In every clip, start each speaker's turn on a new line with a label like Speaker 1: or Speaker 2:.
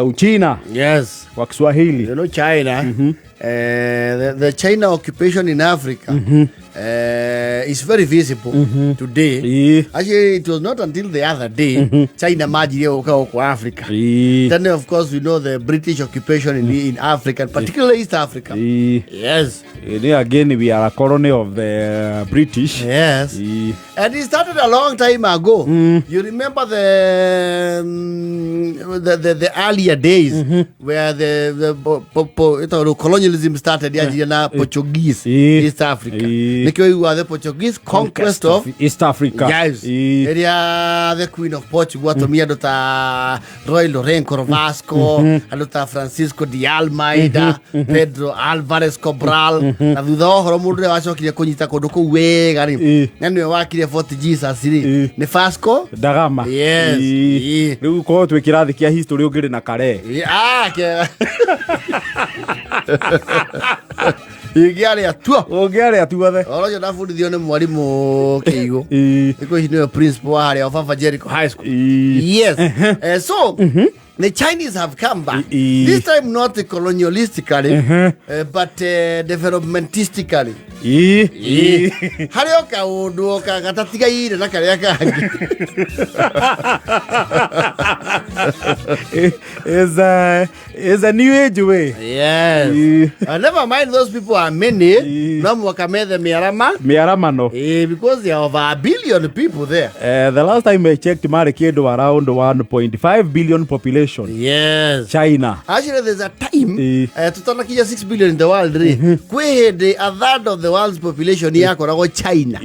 Speaker 1: Uchina kwa Kiswahili.
Speaker 2: You know China, the China occupation in Africa is very visible today. Actually, it was not until the other day China manjirie gũka gũkũ Africa. Then, of course, we know the British occupation in Africa, and particularly East Africa. Yes.
Speaker 1: Ni again we are a colony of the British.
Speaker 2: Yes. And it started a long time ago. You remember the earlier days where the colonialism started, yanjirie na Portuguese East Africa. Nikio igua the Portuguese conquest of
Speaker 1: East Africa.
Speaker 2: Yes. Ĩrĩa the Queen of Portugal atũmire andũ ta Roy Lourenço Vasco, andũ ta Francisco de Almeida, Pedro Alvarez Cabral, na thutha wa ũhoro mũndũ ũrĩa wacokire kũnyita kũndũ kũu wega rĩ, na nĩwe wakire Fort Jesus rĩ, nĩ Vasco
Speaker 1: Da Gama.
Speaker 2: Yes.
Speaker 1: Rĩu korwo twĩ kĩrathi kĩa history ũngĩrĩ na kare.
Speaker 2: Ah, ingĩarĩa tuo.
Speaker 1: Ũngĩarĩa tuothe.
Speaker 2: Ũhoro ũcio ndabundithio nĩ mwarimũ Kĩigũ. Thikũ ici nĩwe principal wa harĩa Baba Jericho High School. Yes. So the Chinese have come back. This time not colonialistically, but developmentistically. Harĩ o kaũndũ o gatatigaire na karĩa kangĩ.
Speaker 1: Is a new age way.
Speaker 2: Yes. Never mind those people are many. No mwaka methe mĩarama.
Speaker 1: Mĩaramano.
Speaker 2: Because there are over a billion people there.
Speaker 1: The last time I checked, marĩ kĩndũ around 1.5 billion population. China.
Speaker 2: Actually, there's a time tutanakinya 6 billion in the world rĩ, kwĩ hĩndĩ a third of the world's population yakoragwo China.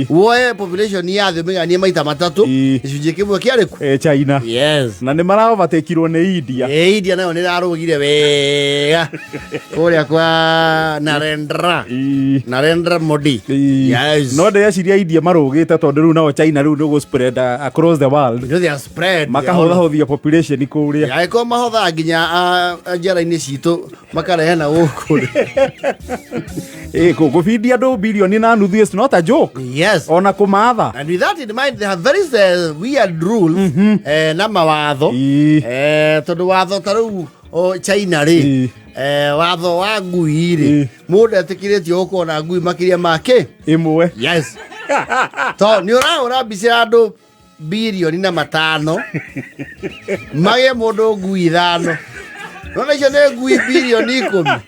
Speaker 2: Woe population ya thĩ ũmĩganie maita matatũ, gĩcunjĩ kĩmwe kĩarĩ ku?
Speaker 1: China.
Speaker 2: Yes.
Speaker 1: Na nĩ mara overtakeirwo nĩ India.
Speaker 2: India nayo nĩ ĩrarũgire wega kũrĩa kwa Narendra Narendra Modi. Yes.
Speaker 1: No ndĩreciria India marũgĩte tondũ rĩu nao China rĩu nĩ gũ spread across the world.
Speaker 2: You know they are spread.
Speaker 1: Makahũthahũthia population kũrĩa.
Speaker 2: Angĩkorwo mahothaga nginya njera-inĩ citũ makarehe na gũkũ rĩ.
Speaker 1: Gũbindia andũ bilioni na nuthu is not a joke. Ona kũmatha.
Speaker 2: And with that in mind, they have very weird rules na mawatho. Tondũ watho ta rĩu o China rĩ, watho wa ngui rĩ, mũndũ etĩkĩrĩtio gũkorwo na ngui makĩria ma kĩ?
Speaker 1: Ĩmwe.
Speaker 2: Yes. To nĩ ũrahũra mbica ya andũ birioni na matano magĩe mũndũ ngui ithano, nona icio nĩ ngui birioni 10.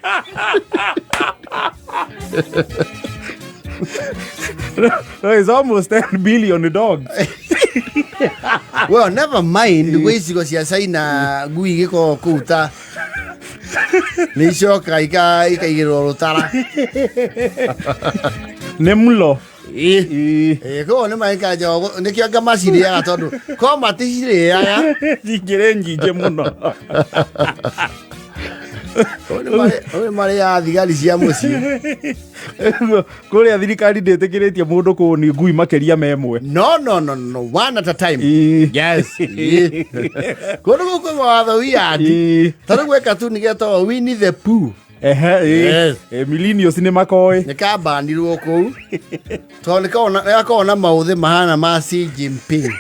Speaker 1: No, it's almost 10 billion dogs.
Speaker 2: Well, never mind, gwĩ icigo cia China ngui igĩkorwo kũu ta nĩ icoka ikaigĩrĩrwo rũtara.
Speaker 1: Nĩ mũlo.
Speaker 2: Koguo nĩ maikanja nĩkĩo anga macirĩaga tondũ ko maticirĩaga.
Speaker 1: Nyingĩrĩ nyingĩ mũno.
Speaker 2: Ũyũ nĩ marĩaga thigari cia mũciĩ.
Speaker 1: Kũrĩa thirikari ndĩtĩkĩrĩtie mũndũ kũũni ngui makĩria ma ĩmwe.
Speaker 2: No, no, no, no, one at a time. Yes. Kũndũ gũkũ kwĩ mawatho weird. Ta rĩu gwĩ katuni getagwo Winnie the Pooh.
Speaker 1: Ehe.
Speaker 2: Yes.
Speaker 1: Millennials nĩ makoĩ.
Speaker 2: Nĩ kambanirwo kũu tondũ nĩ gakoragwo na maũthĩ mahana ma Xi Jinping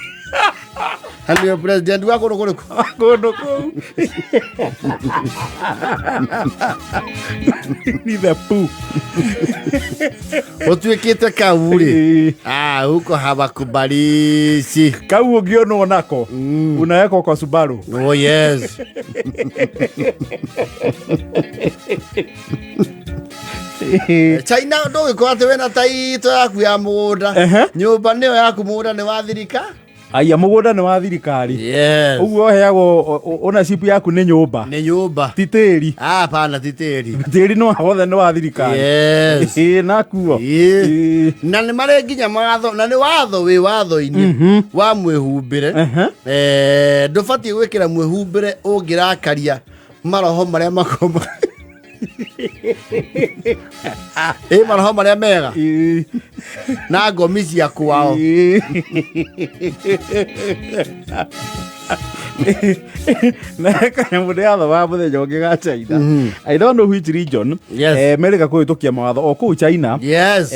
Speaker 2: na nĩwe president wa kũndũ kũrĩkũ?
Speaker 1: Kũndũ kũu. Winnie the Pooh.
Speaker 2: Ũtuĩkĩte kau rĩ, ah, huko hawakubalishi.
Speaker 1: Kau ũngĩonwo nako unawekwo kwa Subaru.
Speaker 2: Oh yes. China ndũgĩkorwo atĩ wĩna taito yaku ya mũgũnda. Nyũmba nĩyo yaku, mũgũnda nĩ wa thirika.
Speaker 1: Aya, mũgũnda nĩ wa thirikari.
Speaker 2: Yes.
Speaker 1: Ũguo ũheagwo ownership yaku nĩ nyũmba.
Speaker 2: Nĩ nyũmba.
Speaker 1: Ti tĩri.
Speaker 2: Ah, hapana, ti tĩri.
Speaker 1: Tĩri no wothe nĩ wa thirikari.
Speaker 2: Yes.
Speaker 1: Ĩĩ, nakuo.
Speaker 2: Na nĩ marĩ nginya mawatho na nĩ watho wĩ watho-inĩ wa mwĩhumbĩre. Ndũbatiĩ gwĩkĩra mwĩhumbĩre ũngĩrakaria maroho marĩa makoma ĩ maroho marĩa mega na ngomi cia kwao.
Speaker 1: Na kanyamũ ndĩrathomaga mũthenya ũngĩ ga China, I don't know which region.
Speaker 2: Yes.
Speaker 1: Merĩga kũhĩtũkia mawatho o kũu China.
Speaker 2: Yes.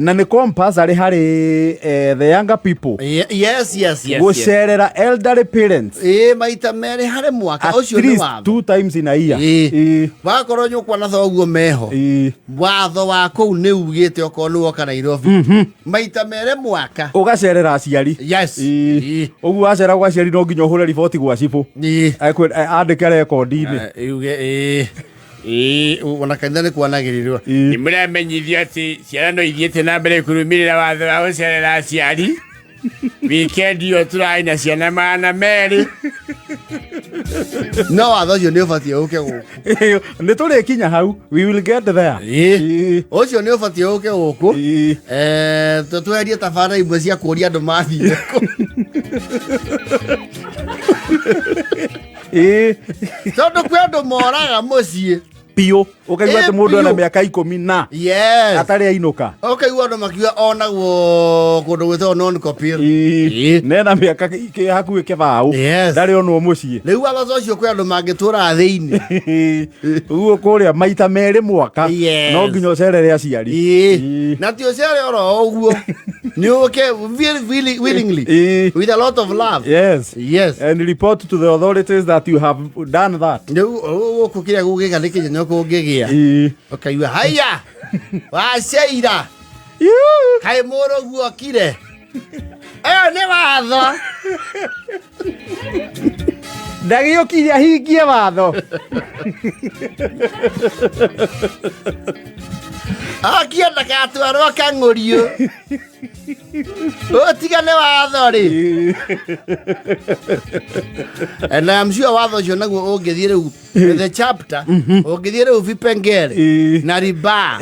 Speaker 1: Na nĩ compulsory harĩ the younger people
Speaker 2: Yes.
Speaker 1: gũcerera elderly parents
Speaker 2: Ĩĩ, maita merĩ harĩ mwaka.
Speaker 1: At
Speaker 2: Ũcio nĩ
Speaker 1: least
Speaker 2: watho.
Speaker 1: two times in a year.
Speaker 2: Ĩĩ.
Speaker 1: Ĩĩ.
Speaker 2: Wakorwo nyũkwa na thoguo meho, watho wa kũu nĩ ugĩte okorwo nĩ woka Nairobi maita merĩ mwaka.
Speaker 1: Ũgacerera aciari.
Speaker 2: Yes.
Speaker 1: Ĩĩ. Ũguo wacera gwa aciari no nginya ũhũre riboti gwa cibũ. Andĩke rekondi-inĩ.
Speaker 2: Yuge ĩĩ ĩĩ, ona kanitha nĩ kwanagĩrĩrwo.
Speaker 1: Ĩĩ.
Speaker 3: Nĩ mũramenyithio atĩ ciana no ithiĩte na mbere kũrũmĩrĩra watho wa gũcerera aciari. Wikendi ĩyo tũrarĩ na ciana 200.
Speaker 2: No watho ũcio nĩ ũbatiĩ ũke gũkũ.
Speaker 1: Nĩ tũrĩkinya hau, we will get there.
Speaker 2: Ĩĩ. Ũcio nĩ ũbatiĩ ũke gũkũ.
Speaker 1: Ĩĩ.
Speaker 2: Tweherie tabara imwe cia kũria andũ mathire kũ. Tondũ kwĩ andũ moraga mũciĩ.
Speaker 1: Biũ, ũkaigua
Speaker 2: Ĩĩ,
Speaker 1: atĩ mũndũ ena
Speaker 2: biũ.
Speaker 1: mĩaka 10 na atarĩ ainũka.
Speaker 2: Ũkaigua andũ makiuga onagwo kũndũ gwĩtagwo non copil.
Speaker 1: Ĩĩ. Nena mĩaka hakuhĩ 20. Ndarĩ onwo mũciĩ.
Speaker 2: Rĩu watho ũcio kwĩ andũ mangĩtũraga thĩinĩ.
Speaker 1: Ũguo kũrĩa maita merĩ mwaka no nginya ũcerere aciari.
Speaker 2: Ĩĩ. Na ti ũcere oro ũguo, nĩ ũke willingly, with a lot of love.
Speaker 1: Yes.
Speaker 2: Yes.
Speaker 1: And report to the authorities that you have done that.
Speaker 2: Rĩu gũkũ kĩrĩa gũgĩka nĩ kĩnyenyo kũngĩgĩa. Ũkaigua haiya waceira kaĩ mũrũguo okire, ĩyo nĩ watho.
Speaker 1: Ndagĩũkire ahingie watho.
Speaker 2: Okie ndagatwarwo kang'ũriũ, ũtigane watho rĩ. And I'm sure watho ũcio naguo ũngĩthiĩ rĩu the chapter, ũngĩthiĩ rĩu vipengere na riba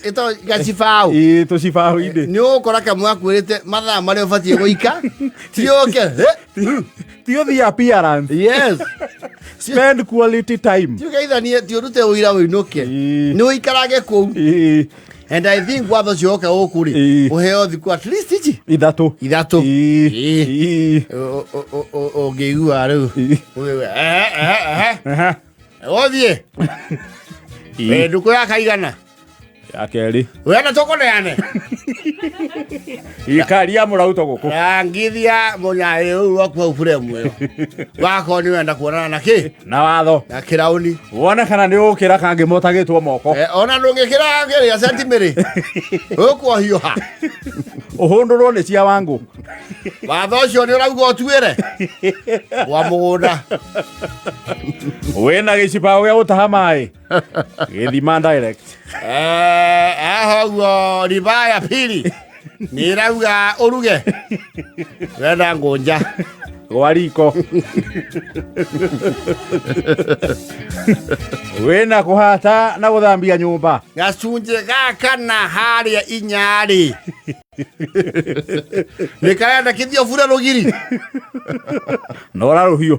Speaker 2: ĩto gacibaũ.
Speaker 1: Ĩĩ, tũcibaũ-inĩ.
Speaker 2: Nĩ ũgũkora kamwe akwĩrĩte mathaa marĩa ũbatiĩ gũika ti ũke.
Speaker 1: Ti ũthiĩ appearance.
Speaker 2: Yes.
Speaker 1: Spend quality time.
Speaker 2: Ti ũgeithanie, ti ũrute ũira ũinũke, nĩ ũikarage kũu. And I think watho ũcio woka gũkũ rĩ, ũheo thikũ at least ici
Speaker 1: 3.
Speaker 2: 3.
Speaker 1: Ĩĩ.
Speaker 2: Ũngĩigua rĩu ũgĩigua, ehe ehe ehe, ũthiĩ ndukũ ya kaigana.
Speaker 1: Ya kerĩ.
Speaker 2: Wena tũkũneane.
Speaker 1: Ikaria mũrauto gũkũ.
Speaker 2: Rangithia mũnyaĩ rũu rwaku hau buremu ĩyo, wakorwo nĩ wenda kuonana na kĩ
Speaker 1: na watho
Speaker 2: na kĩraũni.
Speaker 1: Wone kana nĩ ũgũkĩra kangĩ motagĩtwo moko.
Speaker 2: Ona ndũngĩkĩra kĩrĩa centimĩrĩ, ũkũhiũha.
Speaker 1: Ũhũndũrwo nĩ cia wangũ.
Speaker 2: Watho ũcio nĩ ũrauga ũtuĩre wa mũgũnda.
Speaker 1: Wĩna gĩcibaũ gĩa gũtaha maĩ gĩthima direct.
Speaker 2: Haha ũguo riba ya pili nĩ ĩrauga ũruge wenda ngũnja
Speaker 1: gwa riko, wĩna kũhata na gũthambia nyũmba.
Speaker 2: Gacunjĩ ga kana harĩa inyarĩ nĩ karendekithio bure rũgiri.
Speaker 1: Nora rũhiũ.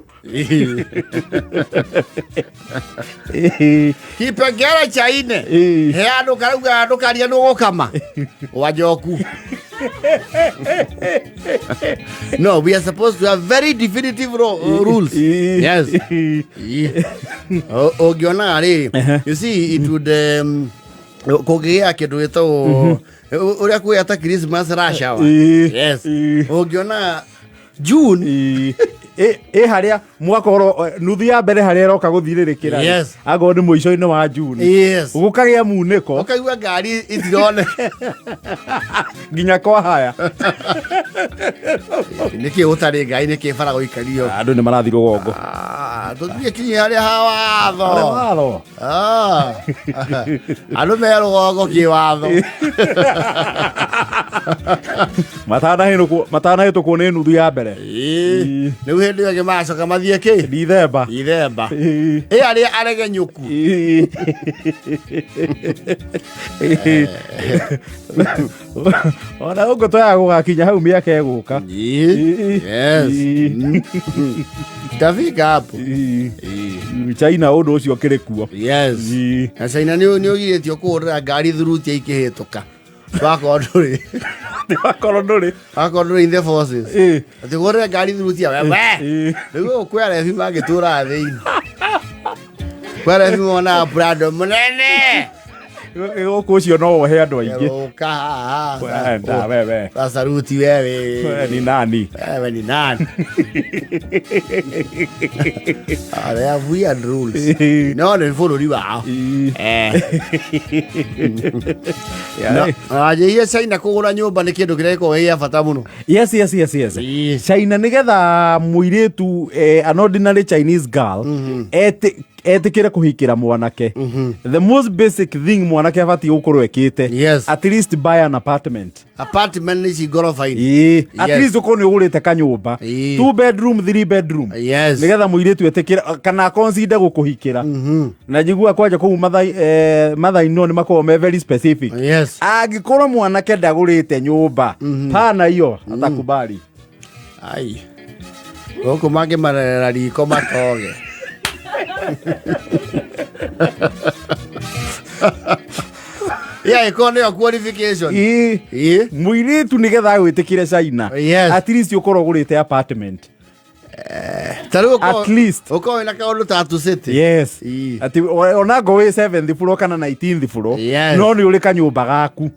Speaker 2: Kipengele cha ine he andũ karauga ndũkaria nĩ ũgũkama wa njoku. No, we are supposed to have very definitive rules. Yes. Ũngĩonaga rĩ, you see, it would kũngĩgĩa kĩndũ gĩtagwo ũrĩa kwĩya ta Christmas rush hour. Yes. Ũngĩona June
Speaker 1: Ĩ harĩa mwaka oro nuthu ya mbere harĩa ĩroka gũthirĩrĩkĩra rĩ, angorwo nĩ mũico-inĩ wa June, gũkagĩa munĩko.
Speaker 2: Ũkaigua ngari itironeka.
Speaker 1: Nginya kwa haya.
Speaker 2: Nĩkĩ gũtarĩ ngari, nĩkĩ bara gũikario?
Speaker 1: Andũ nĩ marathiĩ rũgongo.
Speaker 2: Ah, tũthiĩ kinyi harĩa ha watho.
Speaker 1: Harĩa watho.
Speaker 2: Ah. Andũ me rũgongo kĩwatho.
Speaker 1: Matanahĩtũkwo nĩ nuthu ya mbere.
Speaker 2: Ĩĩ. Rĩu hĩndĩ ĩyo ĩngĩ magacoka mathiĩ kĩ
Speaker 1: Dithemba.
Speaker 2: Dithemba. Ĩ arĩa aregenyũku.
Speaker 1: Ona ũguo twaga gũgakinya hau mĩaka ĩgũka.
Speaker 2: Yes. Tafika hapo.
Speaker 1: China ũndũ ũcio ũkĩrĩ kuo.
Speaker 2: Yes. Na China nĩ ũgirĩtio kũhũrĩra ngari thurutia ikĩhĩtũka wakorwo ndũrĩ.
Speaker 1: Atĩ wakorwo ndũrĩ.
Speaker 2: Akorwo ndũrĩ in the forces. Atĩ ũgũrĩre ngari thurutia we. Rĩu kwĩ arebi mangĩtũraga thĩinĩ. Kwĩ arebi monaga Prado mũnene.
Speaker 1: Gũkũ ũcio no wohe andũ aingĩ.
Speaker 2: Ũka haha.
Speaker 1: Wenda, wewe.
Speaker 2: Saruti wewe.
Speaker 1: Wewe ni nani?
Speaker 2: Wewe ni nani? Ah, they have weird rules. No, nĩ bũrũri wao. Wanjĩire China kũgũra nyũmba nĩ kĩndũ kĩrĩa gĩkoragwo gĩ gĩa bata mũno.
Speaker 1: Yes. China nĩgetha mũirĩtu an ordinary Chinese girl etĩkĩre kũhikĩra mwanake, the most basic thing mwanake abatiĩ gũkorwo ekĩte, at least buy an apartment.
Speaker 2: Apartment nĩ ici ngoroba-inĩ.
Speaker 1: Ĩĩ, at least ũkorwo nĩ ũgũrĩte kanyũmba, two bedroom, three bedroom, nĩgetha mũirĩtu etĩkĩre kana consider gũkũhikĩra. Na njigua kwanja kũu mathainwo nĩ makoragwo me very specific. Angĩkorwo mwanake ndagũrĩte nyũmba pana hiyo atakubali.
Speaker 2: Ai. Gũkũ mangĩmarerera riko matoge. Yeah, ĩkorwo nĩyo qualification.
Speaker 1: Ĩĩ. Mũirĩtu nĩgetha agwĩtĩkĩre China, at least ũkorwo ũgũrĩte apartment.
Speaker 2: Ta rĩu
Speaker 1: At least.
Speaker 2: ũkorwo wĩna kaũndũ ta Tatu City.
Speaker 1: Yes. Ati onango wĩ 7th floor kana 19th floor, no nĩ ũrĩ kanyũmba gaku.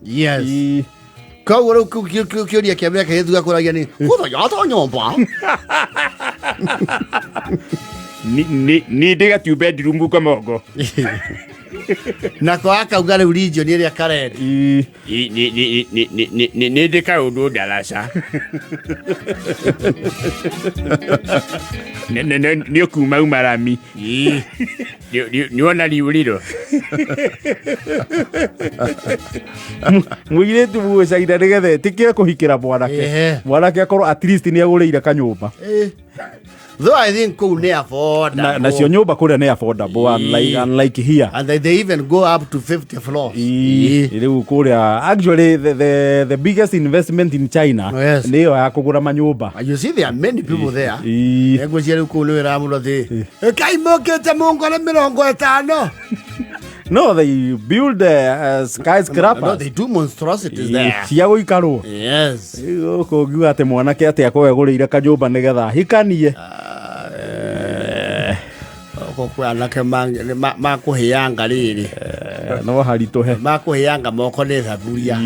Speaker 2: Koguo rĩu kĩu kĩũria kĩa mbere kĩrĩa tugakũragia nĩ gũthoyota nyũmba.
Speaker 3: Ni ndĩ gatu bedroom komongo.
Speaker 2: Nako akauga rĩu region ĩrĩa karenda.
Speaker 3: Nĩ ndĩ kaũndũ ndaraca. Nĩ ũkuma uma rami. Nĩ wona riũrĩro.
Speaker 1: Mũirĩtu mũcaina nĩgetha ĩtĩkĩre kũhikĩra mwanake, mwanake akorwo at least nĩ agũrĩire kanyũmba.
Speaker 2: Though I think kũu nĩ affordable.
Speaker 1: Nacio nyũmba kũrĩa nĩ affordable, unlike here.
Speaker 2: And they even go up to 50 floors.
Speaker 1: Rĩu kũrĩa actually the biggest investment in China nĩ ĩyo ya kũgũra manyũmba.
Speaker 2: And you see there are many people there. Ngwĩciria rĩu kũu nĩ wĩra mũno thĩ. Kai mokĩte mũngore 50.
Speaker 1: No, they build skyscrapers.
Speaker 2: No, they do monstrosities there.
Speaker 1: Cia gũikarwo. Rĩu gũkũ ngiuga atĩ mwanake atĩ akorwo egũrĩire kanyũmba nĩgetha ahikanie.
Speaker 2: Gũkũ kwĩ anake makũhĩanga rĩrĩ.
Speaker 1: No haritũhe.
Speaker 2: Makũhĩanga moko nĩ thaburia.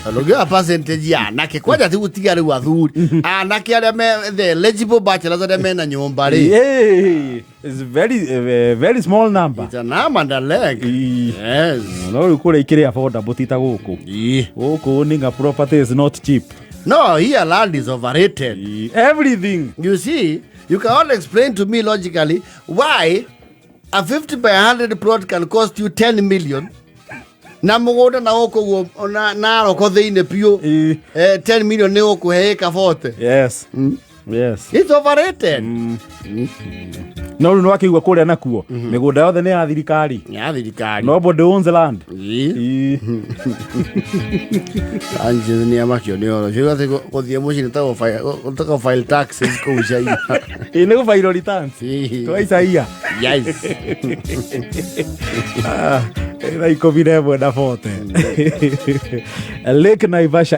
Speaker 2: Tondũ ũngĩoya percentage ya anake, kwanja ti gũtiga rĩu athuri. Anake arĩa me the eligible bachelors arĩa mena nyũmba rĩ.
Speaker 1: It's very small number.
Speaker 2: It's an arm and a leg. Yes.
Speaker 1: No rĩu kũrĩa ikĩrĩ affordable ti ta gũkũ. Gũkũ owning a property is not cheap.
Speaker 2: No, here land is overrated.
Speaker 1: Everything.
Speaker 2: You see, you cannot explain to me logically why a 50 by 100 plot can cost you 10 million. Na mũgũnda na gũkũ guo, na roko thĩinĩ biũ. 10 million nĩ gũkũhe ĩka 40.
Speaker 1: Yes. Yes.
Speaker 2: It's overrated.
Speaker 1: No rĩu nĩwakĩigua kũrĩa nakuo mĩgũnda yothe nĩ ya thirikari.
Speaker 2: Nĩ ya thirikari.
Speaker 1: Nobody owns land.
Speaker 2: Sanchez nĩ amakio nĩ ũhoro ũcio. Atĩ gũthiĩ mũciĩ nĩ ta gũ file taxes kũu China.
Speaker 1: Ĩ, nĩ gũ file returns. Twaicaia.
Speaker 2: Yes.
Speaker 1: Thaa 11 na 40. Lake Naivasha.